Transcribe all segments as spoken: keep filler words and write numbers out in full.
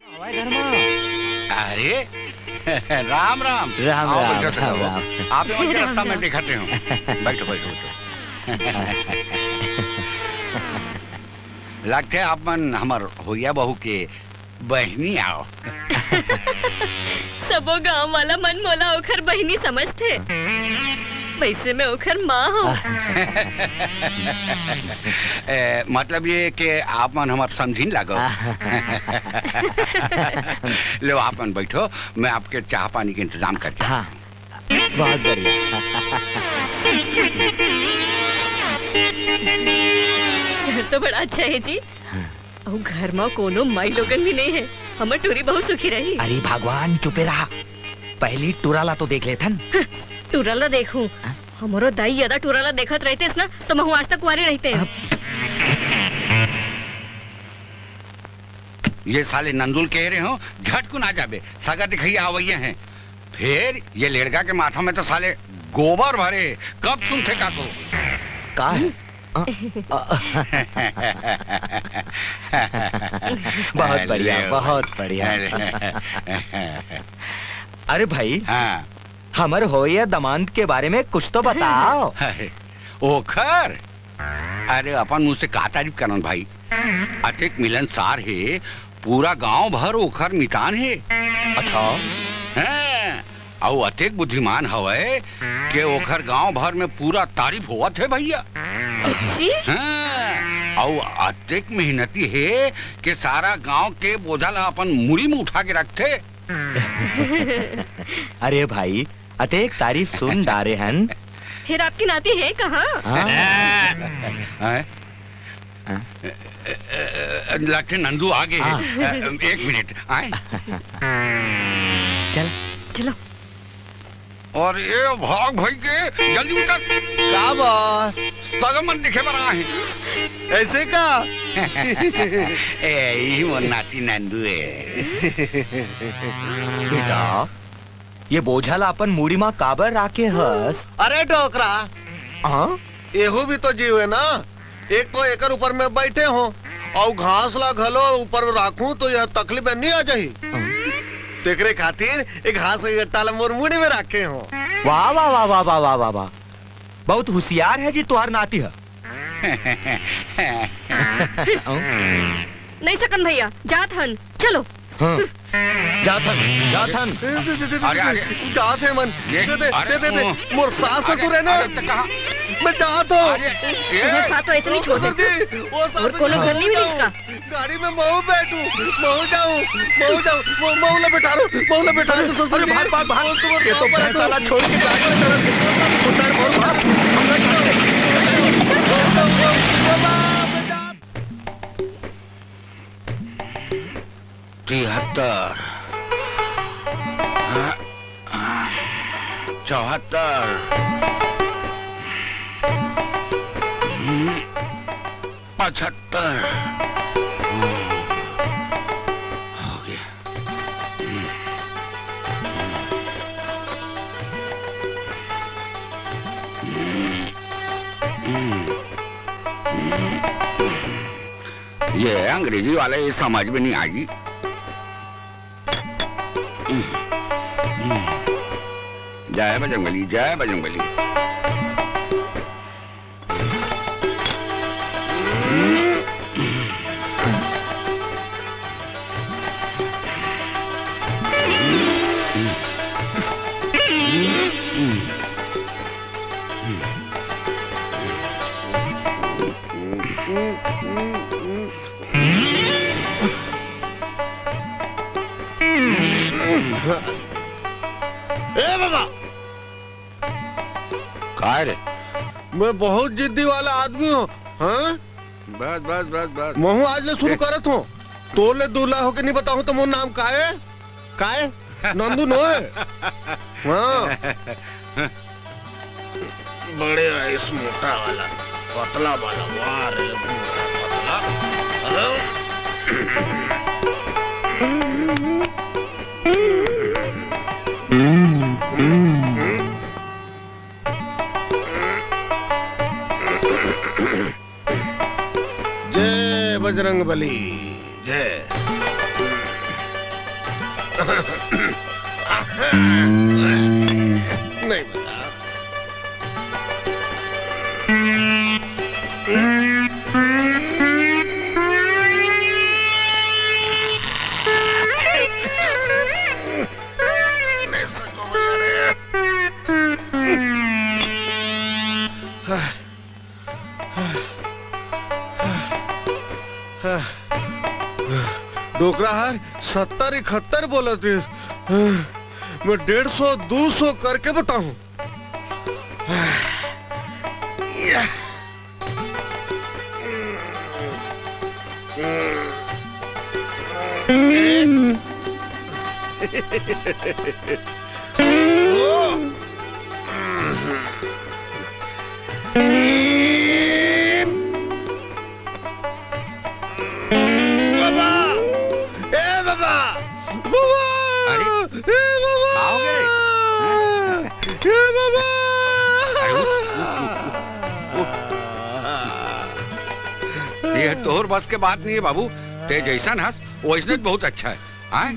अरे, राम राम। राम आओ, राम, बैठो, राम बैठो। राम। आप लोग के रास्ता में दिखाते हूँ। बैठो, बैठो, बैठो। लगथे आप मन हमर होइया बहू के बहिनी आव। सबो गांव वाला मन मोला ओखर बहिनी समझथे। वैसे मैं ओखर माँ हूँ। ए, मतलब ये कि आप मन हमर समझिन लागो। लो, आप मन बैठो, मैं आपके चाह पानी के इंतजाम करके हाँ, बहुत बढ़िया। घर तो बड़ा अच्छा है जी। अउ घर म कोनो माई लोगन भी नहीं है। हमर टूरी बहुत सुखी रही। अरे भगवान, चुपे रहा। पहली टूरा ला तो देख लेथन। टूरा ला देखूं? हाँ? हमरो दाई यदा टूरा ला देखत रहतेस ना, तो महू आज तक कुंवारी रहते। अब ये साले नंदुल कह रहे हो, झटकुन आ जाबे, सगा दिखैया आवइया हैं। फिर ये लेड़गा के माथा में तो साले गोबर भरे, कब सुनथे काको? का है? अ, अ, बहुत बढ़िया, अरे बहुत बढ़िया। अरे। अरे भाई, हाँ। हमर होइया दमांद के बारे में कुछ तो बताओ। अरे, ओखर? अरे, अपन मुंह से का तारीफ करन भाई? अतेक मिलनसार हे, पूरा गांव भर ओखर मितान हे। अच्छा? हैं, अउ अतेक बुद्धिमान हवय के ओखर गांव भर में पूरा तारीफ होवत हे भैया। सच्ची? हैं, अउ अतेक मेहनती हे के सारा गांव के बोझा ला अपन मुड़ी में उठा के रखथे। अरे भाई, अतेक तारीफ सुन डारे हन। फिर आपकी नाती है कहाँ? हाँ। हैं? हाँ? लगथे नंदू आ गे। हाँ। एक मिनट, आए। चल। चलो। अरे भाग भई के, जल्दी उतर। का बा? सगा मन दिखे बर आए हैं। ऐसे का? ए, इही मोर नाती नंदू हे। बेटा, ये बोझा ला अपन मुड़ी मा काबर राखे हस? अरे डोकरा, हाँ? एहू भी तो जीव है ना, एक तो एकर ऊपर में बैठे हो, अउ घास ला घलो ऊपर राखूं तो यह तकलीफ नहीं आ जाही। हाँ। तेकरे खातिर एक घास के गट्टा ला मोर मुड़ी में राखे हो। वाह, वाह, वाह। बहुत होशियार है जी तुहार नाती ह। नहीं सकन भैया, जात हन, चलो। हाँ, जात हन, जात हन। दे, दे, दे, दे, अरे, दे, अरे। जात हे मन। ये, दे, दे, अरे, दे, दे, दे। ओ। मोर सास अरे, ससुर है ना। अरे, तो कहाँ? मैं जात हूँ। अरे, ये। तुम्हारे साथ तो ऐसे नहीं ओ, छोड़ ससुर देते। जी, ओ, सासू और कोनो जी, घर नहीं मिली जाओ। इसका? गाड़ी में महू बैठू, महू जाऊं, महू जाऊं, महू, महू ला बैठा रो, महू ला बैठा रो, ससुर अरे जी। भाग, भाग, भाग। महू तुम्हारे ये तो पाँव पड़ा भैंस वाला हूँ। छोड़ के जा रहा है। उतर, महू भाग। हम लोग तिहत्तर, चौहत्तर, पचहत्तर। हो गया। ये अंग्रेजी वाला ये समझ में नहीं आएगी। जय बजरंगबली, जय बजरंगबली। ए बाबा, काय रे? मैं बहुत जिद्दी वाला आदमी हूँ, हाँ? बस, बस, बस, बस। महूँ आज ले शुरू ए। करत हूँ। तोर ले दूल्हा होके नहीं बताहूँ तो मोर नाम काय? काय? नंदू नो है? हाँ। बड़े आइस मोटा वाला, पतला वाला, वाह रे, मोटा पतला। अरे। जय बजरंग बली, जय। नहीं बता। डोकरा हर सत्तर इकहत्तर बोलत हे। मैं डेढ़ सौ, दू सौ करके बताहूँ। बाबा! ए बाबा! बाबा! अरे, ए बाबा! का हो गया रे? हैं? ए बाबा! अरे, उठ, उठ, उठ, उठ, उठ। ये तोर बस के बात नहीं है बाबू, ते जैसन हस वैसने बहुत अच्छा है। हैं?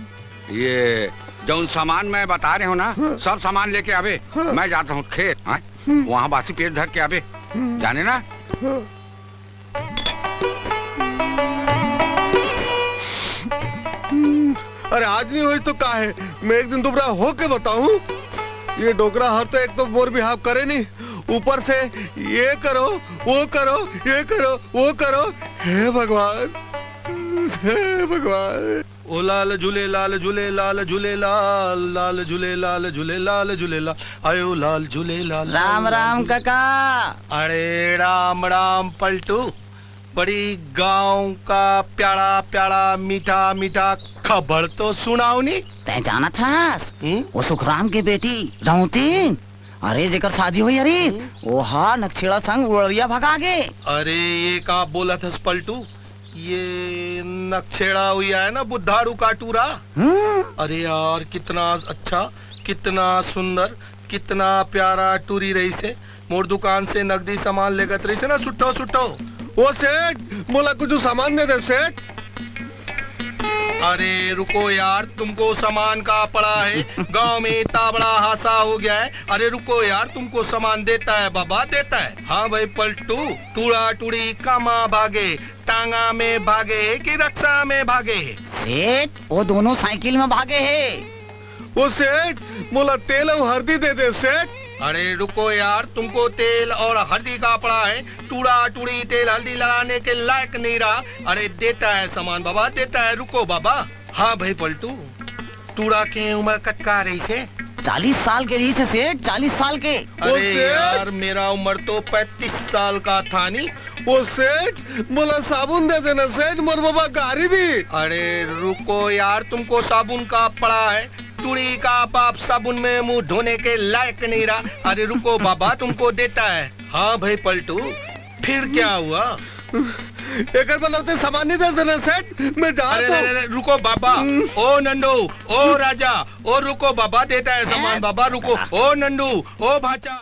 ये जौन सामान मैं बता रहे हो ना, हाँ। सब सामान लेके आवे। हाँ। मैं जाता हूँ खेत, हैं? हम्म। वहाँ बासी पेट धर के आवे। हम्म। जाने ना? हाँ। अरे, आज नहीं होई तो का है, मैं एक दिन दुबरा होके बताऊं। ये डोकरा हर तो एक तो मोर बिहाव करे नहीं, ऊपर से ये करो, वो करो, ये करो, वो करो। हे भगवान, हे भगवान। ओ लाल झूले लाल झूले लाल झूले लाल, लाल झूले लाल झूले लाल झूले लाल, आयो लाल झूले लाल, राम लाल, लाल राम झूले। काका। अरे राम राम पलटू, बड़ी गांव का प्यारा प्यारा मीठा मीठा खबर तो सुनाओ नी। तैं जानत हस, हम्म? वो सुखराम के बेटी रौतीन, अरे जेकर शादी होई हरिस, हम्म? वो हा नक्शेड़ा संग उड़रिया भगा गे। अरे ये का बोलत हस पलटू? ये नक्शेड़ा हुई है ना बुद्धाड़ू का टूरा? हम्म। अरे यार कितना अच्छा, कितना सुंदर, कितना प्यारा टूरी रहिसे। मोर दुकान से नगदी सामान लेगत रहिसे ना सुट्ठो सुट्ठो। ओ सेठ, मोला कुछ सामान दे दे सेठ। अरे रुको यार, तुमको सामान का पड़ा है? गांव में इतना बड़ा हादसा हो गया है। अरे रुको यार, तुमको सामान देता है बाबा, देता है। हाँ भाई पलटू, टूरा टूरी कामा भागे, टांगा में भागे है कि रक्षा में भागे है? सेठ, वो दोनों साइकिल में भागे है। ओ सेठ, मोला तेल अउ हरदी दे दे सेठ। अरे रुको यार, तुमको तेल और हल्दी का पड़ा है? टूड़ा टूड़ी तेल हल्दी लगाने के लायक नहीं रहा। अरे देता है सामान बाबा, देता है, रुको बाबा। हाँ भाई पलटू, टूड़ा के उम्र कतका रहिसे? चालीस साल के रहिसे सेठ, चालीस साल के। अरे ओ सेठ। यार, मेरा उम्र तो पैंतीस साल का था नी। ओ सेठ, मोला साबुन दे देना सेठ, मोर बाबा गारी दी। अरे रुको यार, तुमको साबुन का पड़ा है? टूड़ी का बाप साबुन में मुंह धोने के लायक नहीं रहा। अरे रुको बाबा, तुमको देता है। हाँ भाई पलटू, फिर क्या हुआ? एकर मतलब ते सामान नहीं दे देना सेठ, मैं जात अरे, हूँ। अरे, अरे, रुको बाबा, हम्म। ओ नंदू, ओ राजा, ओ रुको बाबा, देता है सामान हाँ? बाबा, रुको, ओ नंदू, ओ भाचा।